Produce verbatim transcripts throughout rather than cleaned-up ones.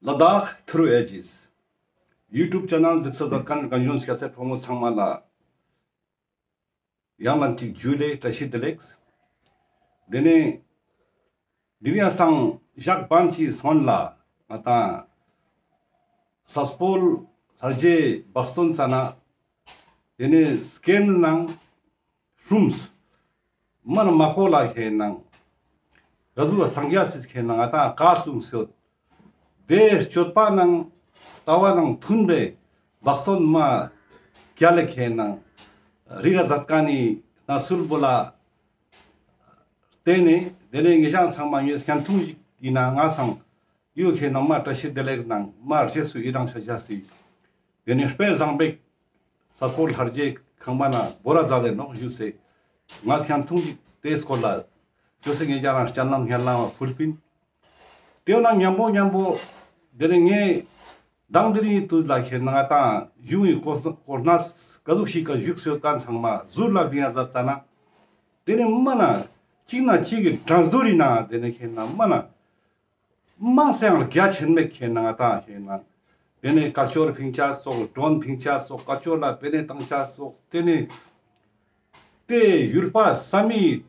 ལ་དྭགས་ཐུརུ་ཨེ་ཇིས་ཡུ་ཊུབ་ཆེ་ནལ་གཟིགས་ས་མཛད་མཁན་རྒན་གཞོན་སྐྱ་སེར་ཕོ་མོ་ཚང་མ་ལ་ཡང་ནས་ཅིག་ཇུ་ལེ་བཀྲ་ཤིས་བདེ་ལེགས། དེ་ནས་འདིར་ཡང་སང་ཞག་བམ་གྱི་སོན་ལ་ང་ཏང་ས་སྤོལ་ལྷར་རྗེ་བག་སྟོན་ཙ་ན་དེ་ནས་སྐེམ་ནང་ཧྲུམས་མ་ན་མ་ཁོ་ལ་ཁེ་ནང་ག་ཟུག་ལ་སངས་རྒྱས་སི་ཁེ་ནང་ང་ཏང་བཀའ་གསུངས་སོད། དེ་སྤྱོད་པ་ནང་ལྟ་བ་ནང་མཐུན་པའི་བག་སྟོན་མ་རྒྱལ་ལ་ཁེ་ནང་རིག་ག་མཛད་མཁན་ནི་གནས་ཚུལ་བོ་ལ་བརྟེན་ནས་དེ་ནས་ངེད་ཅག་ཚང་མ་ངས་སྐྱན་ཐུང་ཞིག་ཡིན་ན་ང་སང་ཡུལ་ཁེ་ནང་མ་བཀྲ་ཤིས་བདེ་ལེགས་ནང་མ་རྗེས་སུ་ཡི་རང་ཆ་ཆ་སི། དེ་ནས་དཔལ་བཟང་པོའི་ས་སྐོར་ལྷར་རྗེ་ཁང་པ་ན་བོ་ར་མཛད་དེ་ནོག་ཞུས་སེ། ང་སྐྱན་ཐུང་ཞིག་དེའི་སྐོར་ལ་ཞུས་སེ་ངེད་ཅག་རང་སྤྱན་ལམ་སྙན་ལམ་ཕུལ་པིན། དེ་ན་མཉམ་པོ་མཉམ་པོ་དེ་ནས་ངས་མདང་དེ་རིང་དུས་ལ་ཁེ་ནང་ང་ཏང་གཞུང་གི་གོ་གོ་གནས་ག་ཟུག་ཞིག་ག་བཞུགས་སོད་མཁན་ཚང་མ་ཟུར་ལ་བིང་ཡ་མཛད་ཙ་ན། དེ་ནས་མ་ན་གཅིག་ན་གཅིག་གི་གྲངས་བསྡུར་ཡིན་ན་དེ་ནས་ཁེ་ནང་མ་ན་མང་སེ་ཡང་རྒྱ་ཆེན་མེད་ཁེ་ནང་ང་ཏང་ཁེ་ནང་། དེ་ནས་བཀའ་ཆོས་ཕིང་ཆ་སོགས་མགྲོན་ཕིང་ཆ་སོགས་བཀའ་ཆོས་ལ་པེ་ནེ་བཏང་ཆ་སོགས་དེ་ནས། དེ་ཡུལ་པ་བསམ་ཡས་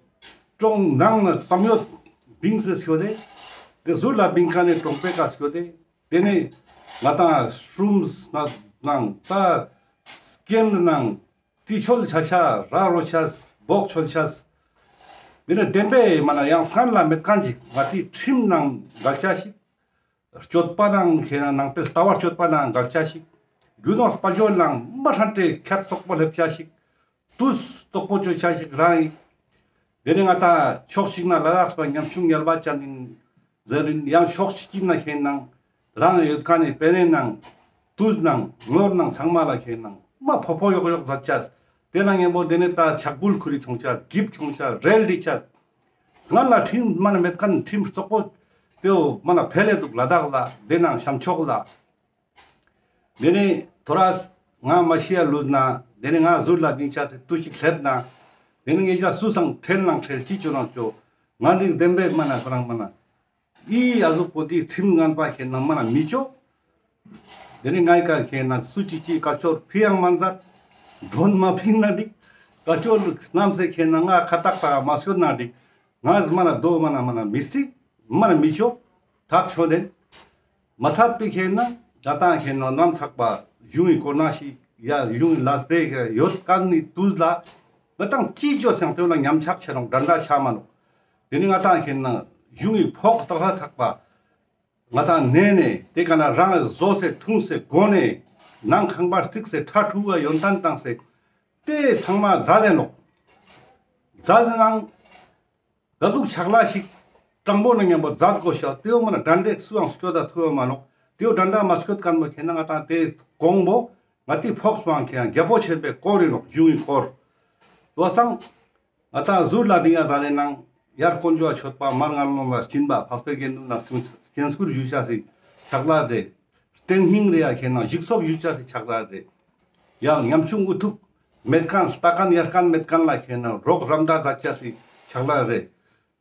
གྲོང་ནང་ན་བསམ་ཡོད་བིང་སེ་སྐྱོད་དེ། དེ་ཟུར་ལ་བིང་མཁན་ནི་གྲོང་པའི་ཀ་སྐྱོད་དེ། དེ་ནས་ང་ཏང་ཧྲུམས་ནང་ད་སྐེམ་ནང་ཏི་ཆོལ་ཆ་ཆ་ར་རོ་ཆས་བོག་ཆོལ་ཆས། དེ་ནས་བདེན་པའི་མ་ན་ཡང་སྔན་ལ་མེད་མཁན་ཅིག་ང་ཏི་ཁྲིམས་ནང་འགལ་ཆ་ཞིག་སྤྱོད་པ་ནང་ཁེ་ནང་ནང་པའི་ལྟ་བ་སྤྱོད་པ་ནང་འགལ་ཆ་ཞིག་རྒྱུ་ནོར་དཔལ་འབྱོར་ནང་མ་ཧྲན་ཏེ་ཁྱད་བཙོག་པོ་སླེབས་ཆ་ཞིག་དུས་བཙོག་པོ་བཅོ་ཆ་ཞིག་རང་ཡིན། དེ་རིང་ང་ཏང་ཕྱོགས་གཅིག་ན་ལ་དྭགས་པ་ཉམ་ཆུང་ངལ་བ་ཅན་ཡིན་ཟེར་རིན། ཡང་ཕྱོགས་གཅིག་ན་ཁེ་ནང་རང་ཡོད་མཁན་ནི་པེ་ནེ་ནང་དུས་ནང་ངོར་ནང་ཚང་མ་ལ་ཁེ་ནང་མ་ཕོ་ཕོ་ཡོག་ཡོག་མཛད་ཆས། དེ་ལ་ངན་པོ་དེ་ནས་ད་ཕྱག་འབུལ་ཁུར་ཁྱོང་ཆས། འགྱིབ་ཁྱོང་ཆས། རལ་གྲི་ཆས། སྔན་ལ་ཁྲིམས་མ་ན་མེད་མཁན་ཁྲིམས་བཙོག་པོ་དེའོ་མ་ན་འཕེལ་ལེ་འདུག་ལ་དྭགས་ལ། དེ་ནང་ཤམ་ཕྱོགས་ལ། དེ་ནས་ཐོ་རས་ང་མ་ཤི་ཡ་ལུས་ན། དེ་ནས་ང་ཟུར་ལ་བིང་ཆ་སེ་དུས་ཤིག་སླེབས་ན། དེ་ནས་ངེད་ཅག་སུ་སང་ཁྲེལ་ནང་ཁྲེལ་ཅི་ཅོ་ནང་ཅོ། ང་འདི་བདེན་པའི་མ་ན་ཁོ་རང་མ་ན་ཨི་ཨ་ཟུག་པོ་དེ་ཁྲིམས་ངན་པ་ཁེ་ནང་མ་ན་མི་ཅོ། དེ་ནས་ངའི་ཀ་ཁེ་ནང་སུ་ཅིག་ཅིག་བཀའ་ཆོས་ཕི་ཡང་མ་མཛད། མགྲོན་མ་ཕིང་ན་འགྲིག་བཀའ་ཆོས་རྣམས་སེ་ཁེ་ནང་ང་ཁ་བཏགས་པ་མ་སྐྱོད་ན་འགྲིག་ང་ཟི་མ་ན་རྡོ་མ་ན་མ་ན་མི་སྲིད། མ་ན་མི་ཆོག་ཐག་ཆོད་དེ། མ་ཚད་པའི་ཁེ་ན་ད་ལྟ་ཁེ་ན་ནམ་ཚག་པ་གཞུང་གི་སྐོར་ན་ཞིག་ཡ་གཞུང་གི་ལས་དེ་ཡོད་མཁན་ནི་དུས་ལ་ང་ཏང་ཅི་ཅོ་སང་དེ་ལ་ཉམས་ཆག་ཆེ་རུང་འདྲ་འདྲ་ཆ་མ་ནོག་དེ་ནི་ང་ཏང་ཁེ་ན་གཞུང་གི་ཕོགས་ད་ལྟ་ཚག་པ་ང་ཏང་ནས་ནས་དེ་ཀ་ན་རང་བཟོ་སེ་འཐུང་སེ་གོན་ནས་ནང་ཁང་པར་བརྩིགས་སེ་ཁྲ་ཕྲུ་གུ་ཡོན་ཏན་བཏང་སེ་དེ་ཚང་མ་མཛད་དེ་ནོག་མཛད་དེ་ནང་ག་ཟུག་ཕྱག་ལས་ཤིག་དྲང་པོ་ན་མཉམ་པོ་མཛད་དགོས་ཤག་དེའོ་མ་ན་དྲན་འདྲེ་སུའང་སྐྱོད་ད་ཐུབ་བ་མ་ནོག་དེའོ་དྲན་འདྲ་མ་སྐྱོད་མཁན་པོ་ཁེ་ན་ང་ཏང་དེ་གོང་པོ་ང་ཏི་ཕོགས་མང་ཁེ་ན་རྒྱལ་པོ་ཆེན་པོའི་སྐོར་ཡིན་ནོག་གཞུང་གི་སྐོར། དོ་སང་ང་ཏང་ཟུར་ལ་བིང་ཡ་ཟ་ནེ་ནང་ཡར་དཀོན་མཆོག་མཆོད་པ་མར་ངན་སློང་ལ་སྦྱིན་པ་འཕགས་པའི་དགེ་འདུན་ལ་སྐྱོན་སྐྱོན་སྐུར་ཞུ་ཆ་སི་ཕྱག་ལས་རེད། རྟེན་སྙིང་རེ་ཡ་ཁེ་ན་འཇིགས་སོགས་ཞུ་ཆ་སི་ཕྱག་ལས་རེད། ཡང་ཉམ་ཆུང་འུ་ཐུག་མེད་མཁན་ལྟ་མཁན་ཡར་མཁན་མེད་མཁན་ལ་ཁེ་ན་རོགས་རམ་ད་མཛད་ཆ་སི་ཕྱག་ལས་རེད།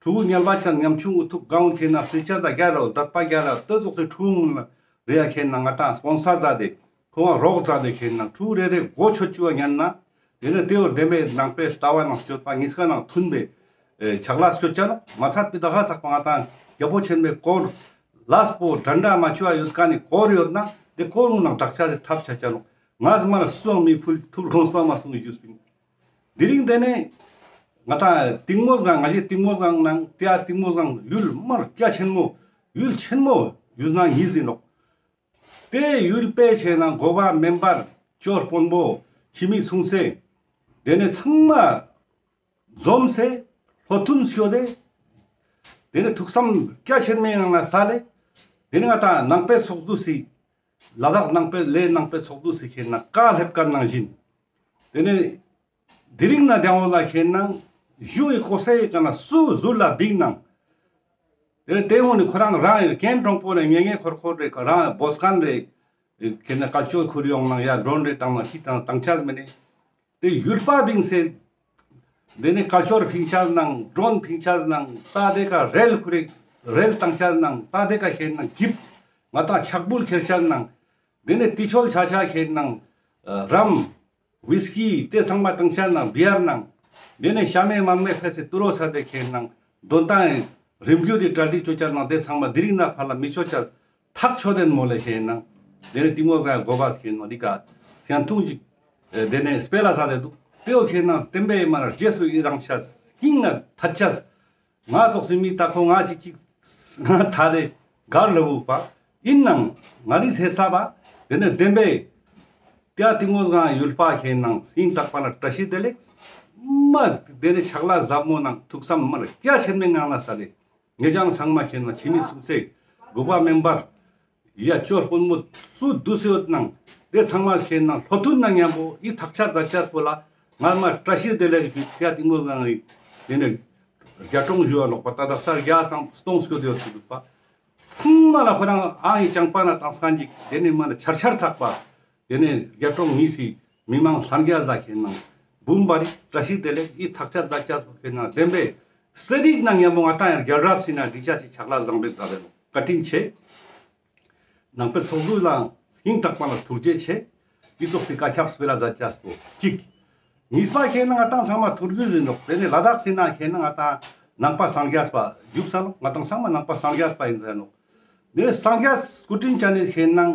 ཕྲུ་གུ་ངལ་བ་ཅན་ཉམ་ཆུང་འུ་ཐུག་གང་ཁེ་ན་སི་ཆ་ད་རྒྱ་རོ་དད་པ་རྒྱ་ར་ཏོ་ཙོགས་སི་ཕྲུ་གུ་རེ་ཡ་ཁེ་ན་ང་ཏང་སྤོན་སར་མཛད་དེ་ཁོང་རོགས་མཛད་དེ་ཁེ་ན་ཕྲུ་གུ་རེ་རེ་མགོ་ཆོད་བཅུག་པ་ཉན་ན། དེ་ནི་དེའོ་བདེན་པའི་ནང་པའི་ལྟ་བ་ནང་སྤྱོད་པ་གཉིས་ཀ་ནང་མཐུན་པའི་ཨེ་ཕྱག་ལས་སྐྱོད་ཆ་ནོག་མ་ཚད་པའི་ད་ག་ཚག་པ་ང་ཏང་རྒྱལ་པོ་ཆེན་པོའི་སྐོར་ལས་པོ་འདྲ་འདྲ་མ་བཅོ་བ་ཡོད་མཁན་ནི་སྐོར་ཡོད་ན་དེ་སྐོར་ནང་དག་ཆ་དེ་ཐབས་ཆ་ཆ་ནོག་ང་ཟི་མ་ལ་སུའང་མི་ཕུལ་ཐུབ་རོང་སྤ་མ་སོང་ཞུས་པིན། དེ་རིང་དེ་ནས་ང་ཏང་གཏིང་མོ་སྒང་ང་ཞེ་གཏིང་མོ་སྒང་ནང་དེ་ཡ་གཏིང་མོ་སྒང་ཡུལ་མར་སྐྱ་ཆེན་མོ་ཡུལ་ཆེན་མོ་ཡུལ་ནང་ཉིད་ཟིན་ནོག་དེ་ཡུལ་པའི་ཆེ་ན་འགོ་པ་མེམ་བར་ཅོ་དཔོན་པོ་ཕྱི་མི་ཚུང་སེ་དེ་ནས་ཚང་མ་འཛོམས་སེ་ལྷོ་མཐུན་སྐྱོད་དེ་དེ་ནས་ཐུགས་བསམ་སྐྱ་ཆེན་མའི་ངང་ན་ས་ལེ་དེ་ནས་ང་ཏང་ནང་པའི་ཚོགས་འདུ་སི་ལ་དྭགས་ནང་པའི་ལས་ནང་པའི་ཚོགས་འདུ་སི་ཁེ་ན་བཀའ་སླེབས་མཁན་ནང་བཞིན་དེ་ནས་དེ་རིང་ན་དེང་བོ་ལ་ཁེ་ན་གཞུང་གི་གོ་སའི་ཀ་ན་སུ་ཟུར་ལ་བིང་ནང་དེ་དེ་འོ་ནི་ཁོ་རང་རང་ཡི་གན་གྲོང་པོ་ནས་ངེ་ངེ་འཁོར་འཁོར་རེ་རང་བོ་སྐན་རེ་ཁེ་ན་བཀའ་ཆོས་ཁུར་ཡོང་ནང་ཡ་མགྲོན་རེ་བཏང་ནང་ཤི་དང་བཏང་ཆ་མེ་ནི་དེ་ཡུལ་པ་བིང་སེ་དེ་ནི་བཀའ་ཆོས་ཕིང་ཆ་ནང་མགྲོན་ཕིང་ཆ་ནང་ད་དེ་ཀ་རེལ་ཁུ་རེ་རེལ་བཏང་ཆ་ནང་ད་དེ་ཀ་ཁེ་ན་འགྱིབ་ ང་ཏང་ཕྱག་འབུལ་ཁྱེར་ཆ་ནང་། དེ་ནས་དུས་ཚོད་ཆ་ཆ་ཁེ་ནང་། རམ། ཝིས་ཀི་དེ་ཚང་མ་བཏང་ཆ་ནང་། བི་ཡར་ནང་། དེ་ནས་ཤ་མེད་མར་མེད་ཕེ་སེ་ཏུ་རོ་ས་དེ་ཁེ་ནང་། དོན་དང་རིམ་རྒྱུད་དེ་གྲ་སྒྲིག་ཅོ་ཆ་ནང་། དེ་ཚང་མ་དེ་རིང་ནེ་ཕར་ལ་མི་ཅོ་ཆ་ཐག་ཆོད་དེན་མོལ་ལེ་ཁེ་ནང་། དེ་ནས་གཏིང་མོ་སྒང་གོ་བ་ཁེ་ནང་། འདི་ཀ་སེང་ཐུང་ཅིག་དེ་ནས་སྤེ་ར་ས་དེ་འདུག། དེའོ་ཁེ་ནང་བསྟན་པའི་མ་ན་རྗེས་སུ་ཡི་རང་ཤ་སྐྱིང་ན་ཐད་ཆ། ང་ཙོགས་སི་མི་ད་ཁོ་ང་ཅིག་ཅིག་ང་ཐ་དེ་གར་ལ་བུག་པ་ཡིན་ནང་། ང་རི་ཚེ་ས་བ་དེ་ནས་བདེན་པའི་ཏེ་ཡ་གཏིང་མོ་སྒང་ཡུལ་པ་ཁེ་ནང་སྙིང་ཐག་པ་ན་བཀྲ་ཤིས་བདེ་ལེགས། མ་དེ་ནས་ཕྱག་ལས་ཟབ་མོ་ནང་ཐུགས་བསམ་མ་ན་རྒྱ་ཆེན་མོའི་ངང་ན་ས་ལེ། ངེད་ཅག་ཚང་མ་ཁེ་ནང་ཕྱི་མི་ཚུགས་ཚེ་དགུ་པ་མེམ་བར་ཡ་ཅོ་དཔོན་མོ་སུ་འདུས་ཡོད་ནང་། དེ་ཚང་མ་ཁེ་ནང་ལྷོ་མཐུན་ནང་མཉམ་པོ་ཡི་ཐག་ཆད་ད་ཆད་པོ་ལ་ང་མ་བཀྲ་ཤིས་བདེ་ལེགས་ཞུ། ཏེ་ཡ་གཏིང་མོ་སྒང་ཡི་དེ་ནས་རྒྱ་གྲོང་ཞུ་བ་ནོག་པ། ད་དག་ས་རྒྱ་སང་སྟོང་སྐྱོད་དེ་ཡོད་ཚུལ་འདུག་པ། ཚང་མ་ལ་ཁོ་རང་ཨང་ཡི་ཅང་པ་ན་དང་སང་ཅིག་དེ་ནས་མ་ན་ཆར་ཆར་ཚག་པ། དེ་ནས་རྒྱ་གྲོང་གཉིས་སི་མི་མང་སངས་རྒྱས་ལ་ཁེ་ནང་འབུམ་པ་རི་བཀྲ་ཤིས་བདེ་ལེགས་ཡི་ཐག་ཆད་ད་ཆད་པོ་ཁེ་ནང་བདེན་པའི་གསེར་ཡིག་ནང་མཉམ་པོ་ང་ཏང་ཡང་རྒྱལ་རབས་སི་ནང་འབྲི་ཆ་སི་ཕྱག་ལས་བཟང་པོ་མཛད་དེ་ནོག། བཀའ་དྲིན་ཆེ། ནང་པའི་ཚོགས་འདུ་ལ་སྙིང་ཐག་པ་ལ་ཐུགས་རྗེ་ཆེ། འདི་ཚོགས་སི་བཀའ་ཁྱབ་སྤེ་ར་མཛད་ཅེས་པོ་གཅིག། གཉིས་པ་ཁེ་ནང་ང་ཏང་ཚང་མ་ཐུགས་རྒྱུས་ཡིན་ནོག། དེ་ནས་ལ་དྭགས་སི་ནང་ཁེ་ནང་ང་ཏང་ནང་པ་སངས་རྒྱས་པ་བཞུགས་ས་ནོག། ང་ཏང་ཚང་མ་ནང་པ་སངས་རྒྱས་པ་ཡིན་ས་ནོག། དེ་ནས་སངས་རྒྱས་སྐུ་དྲིན་ཅན་ནི་ཁེ་ནང་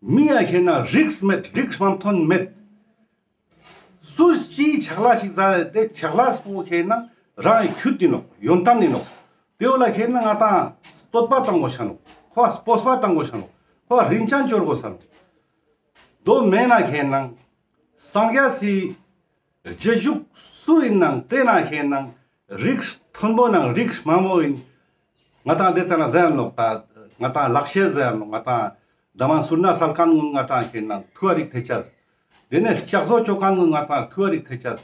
མི་ཡ་ཁེ་ནང་རིགས་མེད། རིགས་མ་མཐོན་མེད། སུ་ཅིའི་ཕྱག་ལས་ཤིག་མཛད་དེ་ཕྱག་ལས་པོ་ཁེ་ནང་རང་གི་ཁྱུད་ཡིན་ནོག། ཡོན་ཏན་ཡིན་ནོག། དེ་བོ་ལ་ཁེ་ནང་ང་ཏང་བསྟོད་པ་བཏང་དགོས་ཤ་ནོག། ཁོ་སྤོབས་པ་བཏང་དགོས་ཤ་ནོག། ཁོ་རིན་ཅན་སྐྱོར་དགོས་ཤ་ནོག། དོ་མེད་ན་ཁེ་ནང་སངས་རྒྱས་སི་རྗེས་འཇུག་སུ་ཡིན་ནང་དེ་ན་ཁེ་ནང་རིགས་མཐོན་པོ་ནང་རིགས་དམའ་མོ་ཡིན། ང་ཏང་དེ་ཙ་ན་ཟེར་ནོག། ད་ང་ཏང་ལག་ཤེས་ཟེར་ནོག། ང་ཏང་ད་མ་སུར་ན་སལ་མཁན་ཀུན་ང་ཏང་ཁེ་ནང་ཐུ་བ་རིག་ཐེ་ཆ། དེ་ནས་ལྕགས་བཟོ་ཅོ་མཁན་ཀུན་ང་ཏང་ཐུ་བ་རིག་ཐེ་ཆ།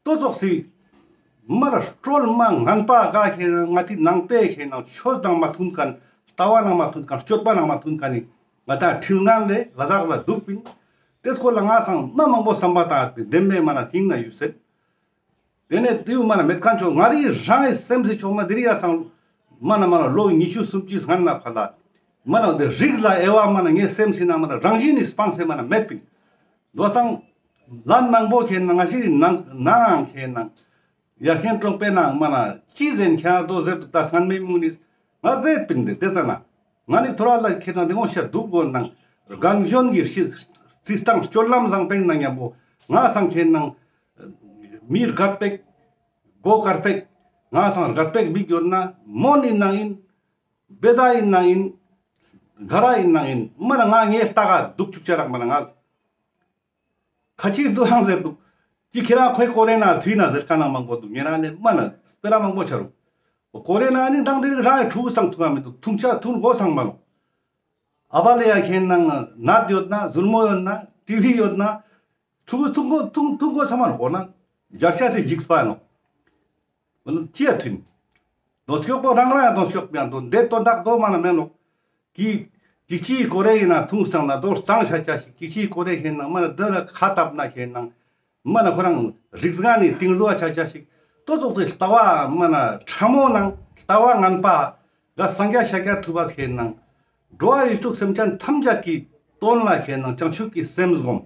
ཏོ་ཙོགས་སི་མར་སྤྲོ་མ་ངན་པ་ག་ཁེ་ནང་ང་ཏི་ནང་པའི་ཁེ་ནང་ཆོས་དང་མ་མཐུན་མཁན། ལྟ་བ་ནང་མ་མཐུན་མཁན། སྤྱོད་པ་ནང་མ་མཐུན་མཁན་ནི་ང་ཏང་ཁྲིམས་ངན་ལས་ལ་དྭགས་ལ་འདུག་པིན། དེ་སྐོར་ལ་ང་སང་མ་མང་པོ་བསམ་པ་བཏང་ཡོད་པིན། བདེན་པའི་མ་ན་ཤིང་ན་ཡུ་སེད། དེ་ནས་དེའུ་མ་ན་མེད་མཁན་ཆོ་ང་རི་རང་ངི་སེམས་སི་ཕྱོགས་ན་དེ་རི་ཡ་སང་མ་ན་མ་ན་ལོ་ཉི་ཤུ་སུམ་ཅུ་སྔན་ན་ཕ་ལ་མ་ན་དེ་རིགས་ལ་དབྱེ་བ་མ་ན་ངའི་སེམས་སི་ནང་མ་ན་རང་བཞིན་ནི་སྤངས་སེ་མ་ན་མེད་པིན། དོ་སང་ལན་མང་པོ་ཁེ་ནང་ང་ཞིག་ནང་ནང་ཁེ་ནང་ཡར་རྒྱས་གྲོང་པའི་ནང་མ་ན་ཅི་ཟེར་ཁྱེད་དོ་ཟེར་དུག། ད་སྔན་མའི་མུ་ནི་ང་ཟེར་པིན་དེ་དེ་ཟ་ན་ང་ནི་ཐོ་ར་ལ་ཁེ་ནང་དེ་ངོ་ཤ་འདུག་གོ་ནང་རྒན་གཞོན་གྱི་རྩི་སྟངས་སྤྱོད་ལམ་བཟང་པོའི་ནང་མཉམ་པོ་ང་སང་ཁེ་ནང་མི་རྒད་པེག་མགོ་དཀར་པེག་ང་སང་རྒད་པེག་མིག་ཡོད་ན་མོན་ཡིན་ནང་ཡིན། བེ་ད་ཡིན་ནང་ཡིན། ག་ར་ཡིན་ནང་ཡིན། མ་ན་ང་ངའི་ལྟ་ག་འདུག་བཅུག་ཅ་རག་མ་ན་ང་ཁ་ཅིག་འདུག་ཧང་ཟེར་འདུག། ཅི་ཁྱེད་རང་ཁོའི་ཀོ་རེ་ན་ཐུའི་ན་ཟེར་ཁ་ནང་མང་པོ་འདུག། ཉེ་རང་ནས་མ་ན་སྤེ་ར་མང་པོ་ཆ་རུག། ཀོ་རེ་ན་ནི་མདང་དེ་རིང་རང་ཡི་ཕྲུ་གུ་སང་ཐུང་ང་མི་འདུག། ཐུང་ཆ་ཐུང་གོ་སང་མ་ནོག། ཨ་བ་ལེ་ཡ་ཁེ་ནང་ནད་ཡོད་ན་ཟུར་མོ་ཡོད་ན་ཊི་བི་ཡོད་ན་ཕྲུ་གུ་ཐུང་གོ་ཐུང་ཐུང་གོ་སང་མ་ནོག། འོ་ན་རྒྱལ་ཤ་སི་འཇིགས་པ་ནོག། ཅི་ཡ་ཐུན། དོ་སྐྱོག་པོ་རང་རང་ཡང་དོ་སྐྱོག་པོ་ཡང་དོ་འདེ་དོ་འདག་དོ་མ་ན་མེན་ནོག། ཀི་ཅིག་ཅིག་ཀོ་རེ་ཡིན་ན་ཐུང་སྟངས་ན་དོ་གཙང་ཤ་ཆ་ཞིག། ཅིག་ཅིག་ཀོ་རེ་ཁེ་ནང་མ་ན་དོ་ལ་ཁ་བཏབ་ན་ཁེ་ནང་མ་ན་ཁོ་རང་རིགས་ང་ནི་ཏིང་རུ་བ་ཆ་ཆ་ཞིག། དོ་ཙོག་ཙེ་ལྟ་བ་མ་ན་ཕྲ་མོ་ནང་ལྟ་བ་ངན་པ་ག་སངས་རྒྱས་ཤཱཀྱ་ཐུབ་པ་ཁེ་ནང་འགྲོ་བ་རིགས་དྲུག་སེམས་ཅན་ཐམས་ཅད་ཀྱི་དོན་ལ་ཁེ་ནང་བྱང་ཆུབ་ཀྱི་སེམས་བསྒོམ།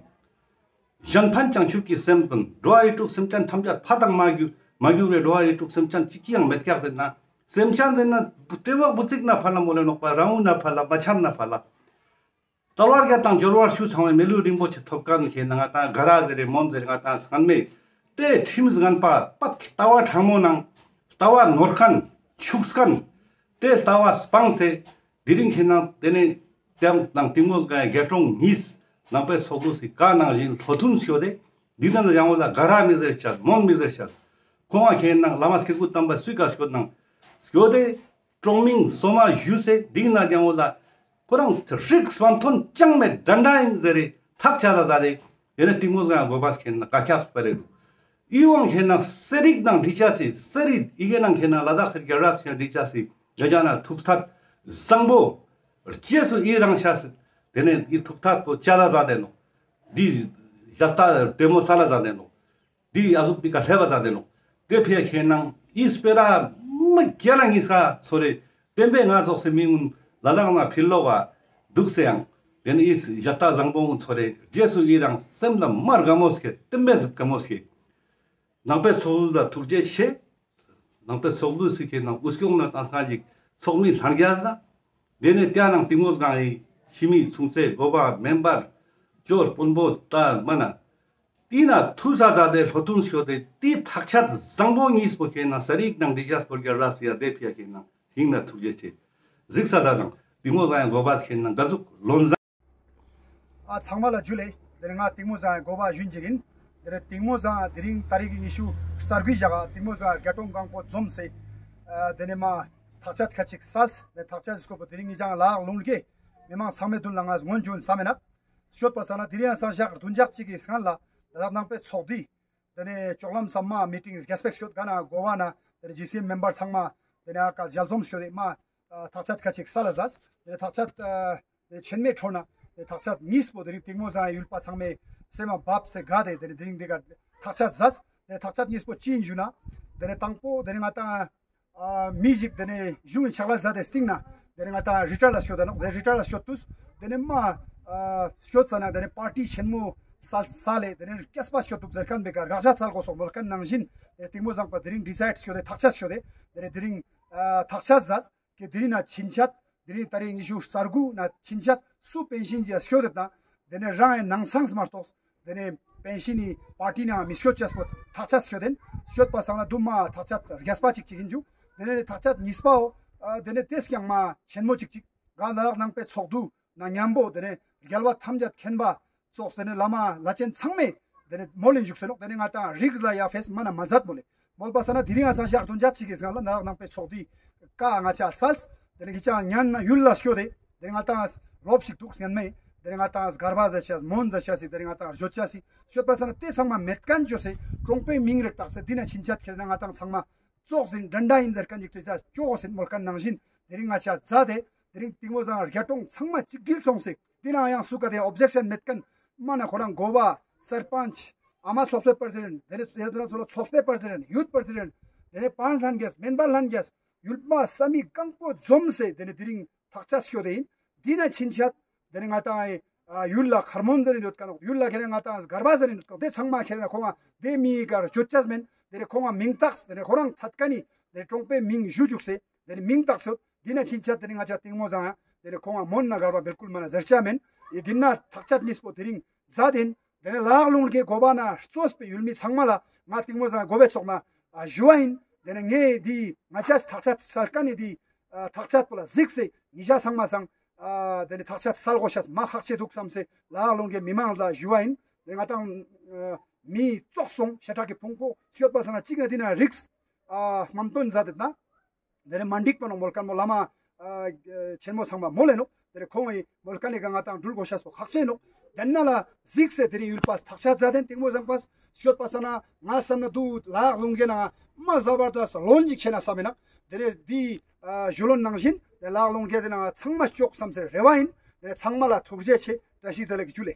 གཞན་ཕན་བྱང་ཆུབ་ཀྱི་སེམས་ཀུན། འགྲོ་བ་རིགས་དྲུག་སེམས་ཅན་ཐམས་ཅད་ཕ་དང་མ་གྱུར་མ་གྱུར་བའི་འགྲོ་བ་རིགས་དྲུག་སེམས་ཅན་གཅིག་ཀྱང་མེད་ཀྱག་ཟེར་ན། སེམས་ཅན་ཟེར་ན་ཏེ་བོ་བུ་ཙིག་ན་ཕ་ལ་མོ་ལེ་ནོག་པ། རང་བུ་ན་ཕ་ལ་མ་ཆམ་ན་ཕ་ལ། རྩ་བ་རྒྱ་དང་འབྱོར་བ་ཆུ་ཚང་བའི་མི་ལུས་རིན་པོ་ཆེ་ཐོབ་མཁན་ཁེ་ནང་ང་ཏང་ག་ར་ཟེར་རེ་མོན་ཟེར་རེ་ང་ཏང་སྔན་མེ་ཏེ་ཁྲིམས་ངན་པ་པ་ལྟ་བ་ཕྲ་མོ་ནང་ལྟ་བ་ནོར་མཁན་ཕྱུགས་མཁན་ཏེ་ལྟ་བ་སྤངས་སེ། དེ་རིང་ཁེ་ནང་དེ་ནས་དེམ་དང་གཏིང་མོ་སྒང་རྒྱ་གྲོང་གཉིས་ནང་པའི་ཚོགས་འདུ་སི་ཀ་ནང་བཞིན་ལྷོ་མཐུན་སྐྱོད་དེ་འདི་ནང་ཡང་བོ་ལ་ག་ར་མི་ཟེར་ཆ་མོན་མི་ཟེར་ཆ། ཁོང་ང་ཁེ་ནང་བླ་མ་སྐྱེ་དགུ་དམ་པ་སུས་ཀ་སྐྱོད་ནང་སྐྱོད་དེ་གྲོང་མིང་སོ་མ་ཞུས་སེ་འདི་ནང་ཡང་བོ་ལ་ཁོ་རང་རིགས་སྤང་ཐོན་ཅང་མེད་འདྲ་འདྲ་ཡིན་ཟེར་རེ་ཐག་ཆ་ལ་ཟ་རེ། ཡེ་ནས་གཏིང་མོ་སྒང་དགོས་པ་ཁེ་ནང་བཀའ་ཁྱབ་སྤེལ་རེ་འདུག། ཨི་བོ་ཁེ་ནང་གསེར་ཡིག་ནང་བྲི་ཆ་སི་གསེར་ཡིག་ཡི་གེ་ནང་ཁེ་ནང་ལ་དྭགས་སི་རྒྱལ་རབས་སི་བྲི་ཆ་སི་ཡ་ཇ་ན་ཐུགས་ཐད་བཟང་པོ་རྗེས་སུ་ཡི་རང་ཤ་སི་དེ་ནས་ཡི་ཐུགས་ཐད་པོ་ཅ་ལ་ཟ་དེ་ནོ། འདི་ཞལ་ལྟ་ལྟད་མོ་ས་ལ་ཟ་དེ་ནོ། འདི་ཨ་ཟུག་པི་ཀ་ལྷེ་བ་ཟ་དེ་ནོ། དེ་ཕི་ཡ་ཁེ་ནང་ཡི་སྤེ་ར་མི་རྒྱ་ལ་ངི་ས་སོ་རེ། བསྟན་པའི་ང་ཙོགས་སི་མི་ངུན་ལ་ལག་ན་ཕི་ལོག་ག་ དུག་སེ་ཡང་། དེ་ནེ་ཨི་ཞལ་ལྟ་བཟང་པོ་ཚོར་རེ་རྗེས་སུ་ཨི་རང་སེམས་ལ་མ་དགའ་མོ་སྐྱེ། དེ་མེད་དགའ་མོ་སྐྱེ། ནང་པའི་ཚོགས་འདུ་ལ་ཐུགས་རྗེ་ཆེ། ནང་པའི་ཚོགས་འདུ་ཞིག་གི་ནང་འུ་སྐྱོང་ན་ཏང་སང་ཞིག་ཚོགས་མི་ལྷན་རྒྱས་ལ། དེ་ནེ་ཏེ་ནང་གཏིང་མོ་སྒང་ངི་ཤི་མི་ཆུང་ཚེ་འགོ་པ་མེམ་བར་ཇོར་དཔོན་པོ་ད་མ་ན། ཏེ་ན་ཐུགས་ས་ད་དེ་ལྷོ་ཐུན་སྐྱོད་དེ་ཏེ་ཐག་ཆད་བཟང་པོ་གཉིས་པོ་ཁེ་ན་ས་རིག་ནང་འདི་ཞག་སྤོར་གྱ་རབ་སི་ཡ་དེ་ཕི་ཡ་ཁེ་ན་ཧིང་ན་ཐུགས་རྗེ་ཆེ། གཟིགས་ས་ད་དང་གཏིང་མོ་སྒང་ཡ་འགོ་པ་ཁེ་ན་ག་ཟུག་ལོན་ཟ། ཨ་ཚང་མ་ལ་ཇུ་ལེ། དེ་ནེ་ང་གཏིང་མོ་སྒང་ཡ་འགོ་པ་ཞུན་ཅིག་ཡིན། དེ་ནེ་གཏིང་མོ་སྒང་དེ་རིང་ཏ་རིག་གི་ཉི་ཤུ་རྩ་དགུའི་ཞག་ག་གཏིང་མོ་སྒང་རྒྱ་གྲོང་གང་པོ་འཛོམས་སེ། ཨ་དེ་ནེ་མ་ཐག་ཆད་ཁ་ཅིག་སལ། དེ་ཐག་ཆད་སྐོར་པོ་དེ་རིང་ངི་ཅང་ལག་ལུང་གེ་མི་མང་ཚང་མའི་དུན་ལ་ང་སྔོན་བྱོན་བསམ་མེ་ནག་སྐྱོད་པ་སང་ན་དེ་རིང་ཡང་སང་ཞག་བདུན་ཞག་གཅིག་གི་སྔན་ལ་ད་ལྟ་ནང་པའི་ཚོགས་འདུ་དེ་ནེ་ཅོག་ལམ་སམ་མ་མི་ཊིང་རྒྱས་པེག་སྐྱོད་ག་ན་གོ་བ་ན་དེ་ནེ་ཇི་སི་ཨེམ་མེམ་བར་ཚང་མ་དེ་ནེ་ཨ་ཀ་ཞལ་འཛོམས་སྐྱོད་དེ་མ་ཐག་ཆད་ཁ་ཅིག་སལ་ལ་ཟས། དེ་ནེ་ཐག་ཆད་དེ་ཆེན་མེ་ཁྲོ་ན་དེ་ཐག་ཆད་གཉིས་པོ་དེ་རིང་གཏིང་མོ་སྒང་ཡ་ཡུལ་པ་ཚང་མའི་སེམས་མ་བབས་སེ་དགའ་དེ་དེ་ནེ་དེ་རིང་དེ་ག་ཐག་ཆད་ཟས། དེ་ཐག་ཆད་གཉིས་པོ་ཅི་ཡིན་ཞུ་ན། དེ་ནེ་དང་པོ་དེ་ནེ་ང་ཏང་ཨ་མི་ཞིག་དེ་ནེ་གཞུང་གི་ཕྱག་ལས་མཛད་དེ་སྟིང་ན་དེ་ནེ་ང་ཏང་རི་ཊར་ལ་སྐྱོད་ད་ནོག། དེ་རི་ཊར་ལ་སྐྱོད་དུས་དེ་ནེ་མ་ཨ་སྐྱོད་ཙ་ན་དེ་ནེ་པར་ཊི་ཆེན་མོ་སལ་སལ་ལེ་དེ་ནེ་རྒྱས་པ་སྐྱོད་དུག་ཟེར་མཁན་པའི་ཀ་དགག་བྱ་སལ་དགོས་སོག་མོལ་མཁན་ནང་བཞིན་དེ་ནེ་གཏིང་མོ་སྒང་པ་དེ་རིང་ཌི་སའིཌ་སྐྱོད་དེ་ཐག་ཆད་སྐྱོད་དེ་དེ་ནེ་དེ་རིང་ཨ་ཐག་ཆད་ཟས། ཀེ་དེ་རིང་ན་ཕྱིན་ཆད་དེ་རིང་ཏ་རིག་ཉི་ཤུ་རྩ་དགུ་ན་ཕྱིན་ཆད་སུ་པེན་ཤིན་ཅི་ཡ་སྐྱོད་དེ་དང་དེ་ནེ་རང་ཡང་ནང་ཚང་མ་གཏོགས། དེ་ནེ་པེན་ཤིན་ནི་པར་ཊི་ནང་མི་སྐྱོད་ཅེས་པོ་ཐག་ཆད་སྐྱོད་དེན། སྐྱོད་པ་སང་ན་དུ་མ་ཐག་ཆད་རྒྱས་པ་ཅིག་ཅིག་ཡིན་ཅུ། དེ་ནེ་ཐག་ཆད་གཉིས་པའོ། ཨ་དེ་ནེ་ཏེས་ཀྱང་མ་ཆེན་མོ་ཅིག་ཅིག་ག་ལ་དྭགས་ནང་པའི་ཚོགས་འདུ་ན་མཉམ་པོ་དེ་ནེ་རྒྱལ་བ་ཐམས་ཅད་མཁྱེན་པ་ཙོགས་དེ་ནེ་བླ་མ་བླ་ཆེན་ཚང་མས་དེ་ནེ་མོལ་ལེན་བཞུགས་སེ་ནོག། དེ་ནེ་ང་ཏང་རིགས་ལ་ཡ་ཕེས་མ་ན་མ་མཛད་མོལ་ལེ། མོལ་པ་སང་ན་དེ་རིང་ང་སང་ཞག་བདུན་ཞག་གཅིག་གི་སང་ལ་ནག་ནང་པའི་ཚོགས་འདུའི་ཀ་ང་ཆ་སལ། དེ་ནེ་གི་ཅང་ཉན་ན་ཡུལ་ལ་སྐྱོད་དེ། དེ་ནེ་ང་ཏང་ལོབ་ཞིག་དུག་ཉན་མེ། དེ་ནེ་ང་ཏང་གར་པ་ཟ་ཤེས་མོན་ཟ་ཤེས་སི་དེ་ནེ་ང་ཏང་བརྗོད་ཤེས་སི་སྐྱོད་པ་སང་ན་དེ་ཚང་མ་མེད་མཁན་བཅོས་སེ་གྲོང་པའི་མིང་རེ་བཏགས་སེ་དེ་ན་ཕྱིན་ཆད་ཁྱེར་ན་ང་ཏང་ཚང་མ་ཙོགས་ཟིན་འདྲ་འདྲ་ཡིན་ཟེར་མཁན་ཅིག་ཅོ་ཅོ་ཟིན་མོལ་མཁན་ནང་བཞིན་དེ་རིང་ང་ཆ་མཛད་དེ་དེ་རིང་གཏིང་མོ་སྒང་རྒྱ་གྲོང་ཚང་མ་གཅིག་སྒྲིལ་སོང་སེ་དེ་ནང་ཡང་སུ་ག་དེ་ཨོབ་ཇེག་ཤན་མེད་མཁན་མ་ན་ཁོ་རང་འགོ་པ་སར་པན་ཆ་ཨ་མ་ཚོགས་པའི་པྲེ་སི་ཌེནྚ་དེ་ནེ་དེ་ནེ་ཚོ་ལ་ཚོགས་པའི་པྲེ་སི་ཌེནྚ་ཡུཐ་པྲེ་སི་ཌེནྚ་དེ་ནེ་པཱན་ལྷན་རྒྱས་མེན་པར་ལྷན་རྒྱས་ཡུལ་མ་ས་མི་གང་པོ་འཛོམས་སེ་དེ་ནེ་དེ་རིང་ཐག་ཆད་སྐྱོད་དེ་ཡིན། དེ་ན་ཕྱིན་ཆད་དེ་ནེ་ང་ཏང་ཨ་ཡུལ་ལ་མཁར་མོན་ཟེར་ནི་ཡོད་ཀ་ནོག། ཡུལ་ལ་ཁེ་ན་ང་ཏང་གར་པ་ཟེར་ནི་ཡོད་ཀ་ནོག། དེ་ཚང་མ་ཁེ་ན་ཁོང་ང་དེ་མི་ཡི་གར་བཅོ་ཅས་མེན། དེ་ནེ་ཁོང་ང་མིང་བཏགས་དེ་ནེ་ཁོ་རང་ཐད་ཀ་ནི་དེ་ནེ་གྲོང་པའི་མིང་ཞུ་བཅུག་སེ་དེ་ནེ་མིང་བཏགས་སོད། དེ་ན་ཕྱིན་ཆད་དེ་ནེ་ང་ཆ་གཏིང་མོ་སྒང་ཡ་དེ་ནེ་ཁོང་ང་མོན་ན་གར་པ་བིལ་ཀུལ་མ་ན་ཟེར་ཆ་མེན། ཡི་དེ་ན་ཐག་ཆད་གཉིས་པོ་དེ་རིང་མཛད་དེན། དེ་ནེ་ལག་ལུང་གི་གོ་བ་ན་གཙོས་པའི་ཡུལ་མི་ཚང་མ་ལ་ང་གཏིང་མོ་སྒང་གོ་བའི་ཚོགས་ན་ཨ་ཞུ་བ་ཡིན། དེ་ནེ་ངས་དེ་ང་ཆ་ཐག་ཆད་སལ་མཁན་ནི་དེ་ཨ་ཐག་ཆད་པོ་ལ་གཟིགས་སེ་ཉི་ཤ་ཚང་མ་སང་ཨ་དེ་ནེ་ཐག་ཆད་སལ་དགོས་ཤེས་མ་ཁག་ཆེ་འདུག་བསམ་སེ་ལག་ལུང་གི་མི་མང་ལ་ཞུ་བ་ཡིན། དེ་ང་ཏང་ཨ་མི་ཙོགས་སོང་ཤ་ཁྲག་གི་ཕུང་པོ་སྐྱོད་པ་སང་ན་གཅིག་ན་དེ་ན་རིགས་ཨ་སྨམ་སྟོན་མཛད་དེ་ན། དེ་ནེ་མ་འགྲིག་པ་ནོག་མོལ་མཁན་མོ་བླ་མ་ཨ་ཆེན་མོ་ཚང་མ་མོལ་ལེ་ནོག། དེ་ནེ་ཁོང་ངི་མོལ་མཁན་ནི་ག་ང་ཏང་འགྲུལ་དགོས་ཤེས་པོ་ཁག་ཆེ་ནོག། དེ་ན་ལ་གཟིགས་སེ་དེ་རིང་ཡུལ་པ་ཐག་ཆད་མཛད་དེན། གཏིང་མོ་སྒང་པ་སྐྱོད་པ་སང་ན་ང་བསམ་ན་དུ་ལག་ལུང་གི་ནང་མ་ཟ་བར་དུ་ལོན་ཅིག་ཆེ་ན་བསམ་མེ་ནག། དེ་ནེ་དེ་ཨ་ཞུ་ལོན་ནང་བཞིན་དེ་ལག་ལུང་གི་དེ་ནང་ཚང་མ་ལྕོགས་བསམ་སེ་རེ་བ་ཡིན། དེ་ནེ་ཚང་མ་ལ་ཐུགས་རྗེ་ཆེ། བཀྲ་ཤིས་བདེ་ལེགས་ཇུ་ལེ།